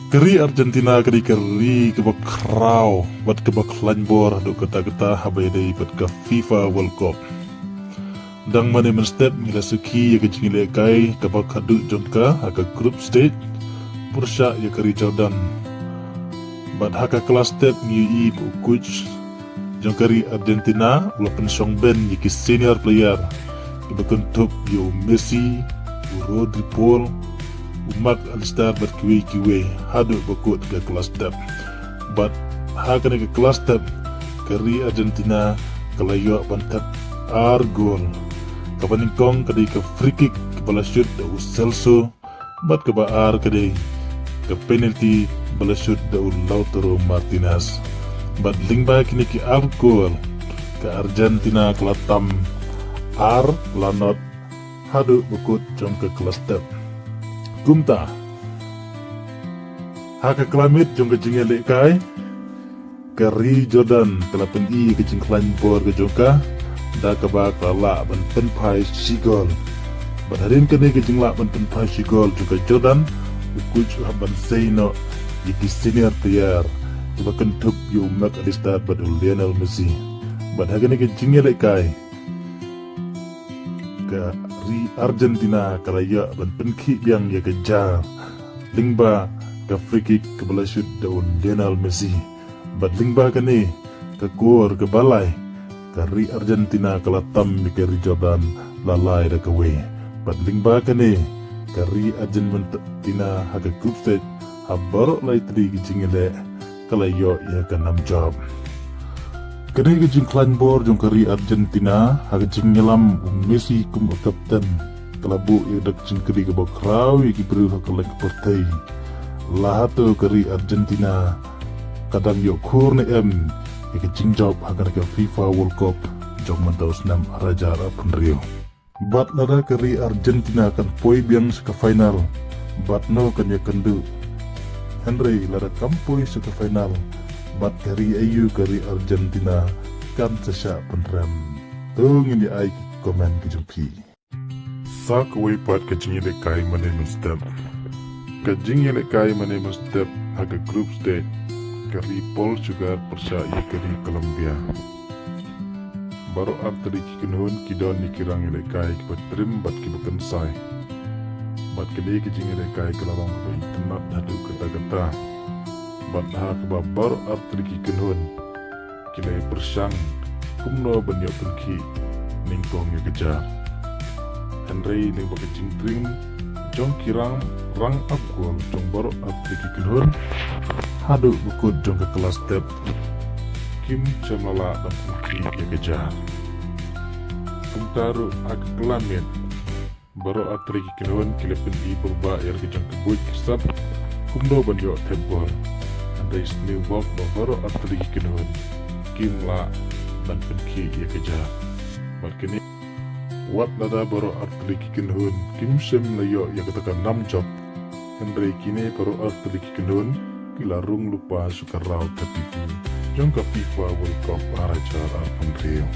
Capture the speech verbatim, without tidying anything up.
Ka ri Argentina ka dei ka ri kaba khraw bad kaba khlaiñ bor haduh katta katta haba ïadei bad ka FIFA World Cup. Dang mynne mynstep ngi la sakhi ïa ka jingïalehkai kaba khatduh jong ka ha ka group stage pyrshah ïa ka ri Jordan. Bad ha ka kylla step ngi ïohi ba u coach jong ka ri Argentina u la pynshong bench ïa ki senior player kiba kynthup ïa u Messi, u Rodri Paul, u Mac Allister bad kiwei kiwei haduh ba kut ka kylla step. Bad ha kane ka kylla step ka ri Argentina ka la ïoh ban thep ar gol. Kaba nyngkong ka dei ka free kick kaba la shoot da u Celso, bad kaba ar ka dei ka penalty ba la shoot da u Lautaro Martinez. Bad lyngba kine ki ar gol ka Argentina ka la tam ar la not haduh ba kut jong ka kylla step. Kumta ha ka kylla miet jong ka jingïalehkai ka ri Jordan ka la pyni ka jingkhlaiñ bor ka jong ka da kaba ka la lah ban pynphai shi gol. Bad hadien kane ka jinglah ban pynphai shi gol jong ka Jordan, u coach u hap ban sei noh ïa ki senior player kiba kynthup ïa u Mac Allister bad u Lionel Messi. Bad ha kane ka jingïalehkai ka ri Argentina ka la ïoh ban pynkhih biang ïa ka jar lyngba ka free kick kaba la shoot da u Lionel Messi. Bad lyngba kane ka kor kaba lai ka ri Argentina ka la tam ïa ka ri Jordan la lai da kawei. Bad lyngba kane ka ri Argentina ha ka group stage ha baroh lai tylli ki jingïaleh ka la ïoh ïa ka nam jop. Kane ka jingkhlaiñ bor jong ka ri Argentina ha ka jingïalam u Messi kum u kapten ka la buh ïa ka jingkylli kaba khraw ïa ki briew ha ka leng ka pyrthei. La hato ka ri Argentina ka dang ïoh khur ne em ïa ka jingjop ha kane ka FIFA World Cup jong mynta u snem ar hajar arphew hynriew. Bad lada ka ri Argentina kan poi biang sha ka final, bad no kan ïakynduh? Hynrei lada kam poi sha ka final, bad ka ri aïu ka ri Argentina kan sa shah pynrem? To ngin ïa ai ki comment ki jong phi. Sa kawei pat ka jingïalehkai mynne mynstep. Ka jingïalehkai mynne mynstep ha ka group stage, ka ri Portugal pyrshah ïa ka ri Colombia. Baroh artylli ki kynhun ki don ïa ki rang ïalehkai kiba trim bad kiba kynsai. Bad kane ka jingïalehkai ka la long kaba itynnad haduh katta katta. Bad ha kaba baroh artylli ki kynhun ki la pyrshang kumno ban ïoh pynkhih nyngkong ïa ka jar. Hynrei lyngba ka jingtrim jong ki rang, rang ap gol jong baroh artylli ki kynhun haduh ba kut jong ka kylla step, kim shym la lah ban pynkhih ïa ka jar. Kumta ruh ha ka kylla miet, baroh artylli ki kynhun ki la pyni burbah ïa ka jong ka buit ka sap kumno ban ïoh thep gol. Hynrei sniew bok ba baroh artylli ki kynhun kim lah ban pynkhih ïa ka jar. Bad kine, wat lada baroh artylli ki kynhun kim shym la ïoh ïa kata ka nam jop, hynrei kine baroh artylli ki kynhun ki la rung lypa sha ka round thirty-two jong ka FIFA World Cup ar hajar arphew hynriew.